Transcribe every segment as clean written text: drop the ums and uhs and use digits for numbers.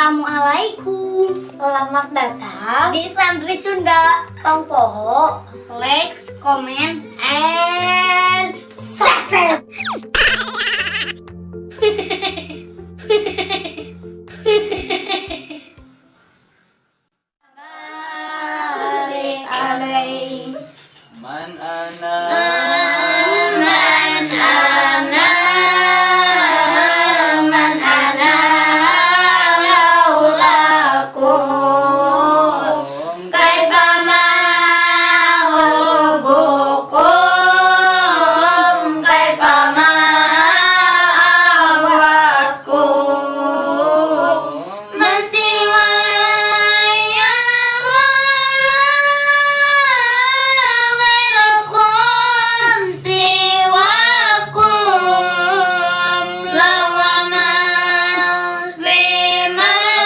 Assalamualaikum. Selamat datang di Santri Sunda. Tong poho, like, comment, and subscribe. Barik alaih. Man ana, man ana, man ana laulakum kaifa ma hubbukum kaifa ma ahwakum masiwa ya ghairukum siwakum lawama fi mahabbati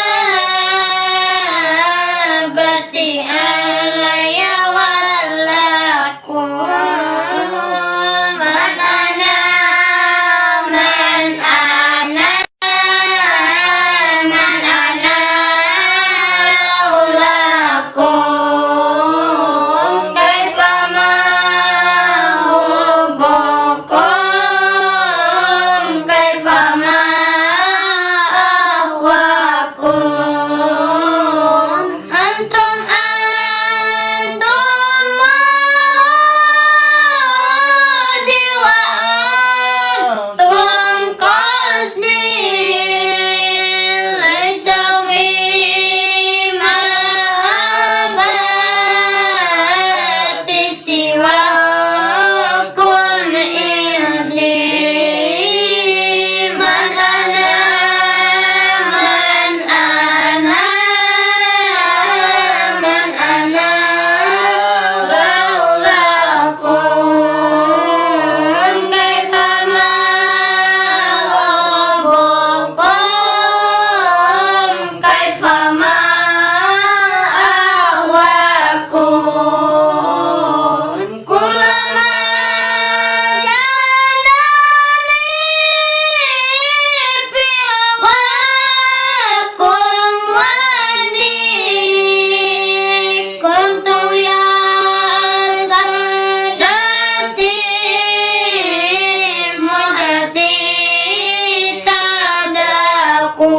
alaya walakum man ana, man ana, man ana laulakum kaifa ma hubbukum kaifa ma ahwakum antum antum maradi wa antum qasdi laisa fi mahabbati siwakum indi man ana, man ana, man ana laulakum kaifa ma hubbukum kaifa ma ahwakum kullama jadani fi hawakum wadi kuntu ya sadati muhati tadaku.